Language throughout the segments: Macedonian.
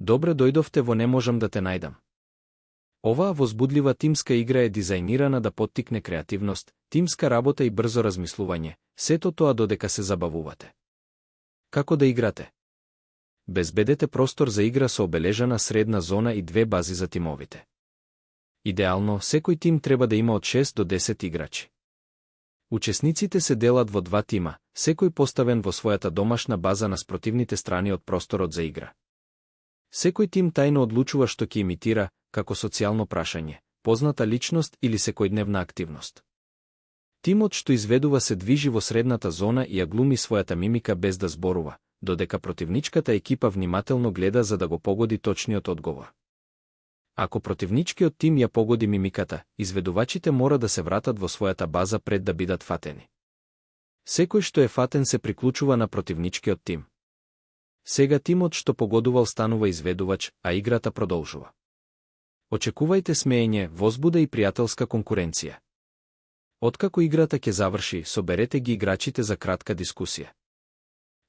Добре дојдовте во Не можам да те најдам. Оваа возбудлива тимска игра е дизајнирана да поттикне креативност, тимска работа и брзо размислување, сето тоа додека се забавувате. Како да играте? Безбедете простор за игра со обележана средна зона и 2 бази за тимовите. Идеално, секој тим треба да има од 6 до 10 играчи. Учесниците се делат во 2 тима, секој поставен во својата домашна база на спротивните страни од просторот за игра. Секој тим тајно одлучува што ќе имитира, како социјално прашање, позната личност или секојдневна активност. Тимот што изведува се движи во средната зона и ја глуми својата мимика без да зборува, додека противничката екипа внимателно гледа за да го погоди точниот одговор. Ако противничкиот тим ја погоди мимиката, изведувачите мора да се вратат во својата база пред да бидат фатени. Секој што е фатен се приклучува на противничкиот тим. Сега тимот што погодувал станува изведувач, а играта продолжува. Очекувајте смеење, возбуда и пријателска конкуренција. Откако играта ќе заврши, соберете ги играчите за кратка дискусија.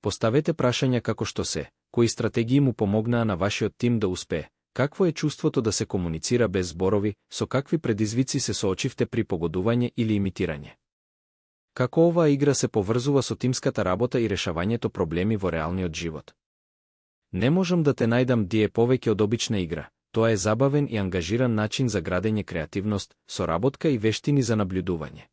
Поставете прашања како што се, кои стратегии му помогнаа на вашиот тим да успее, какво е чувството да се комуницира без зборови, со какви предизвици се соочивте при погодување или имитирање. Како оваа игра се поврзува со тимската работа и решавањето проблеми во реалниот живот. Не можам да те најдам ди е повеќе од обична игра, тоа е забавен и ангажиран начин за градење креативност, соработка и вештини за наблюдување.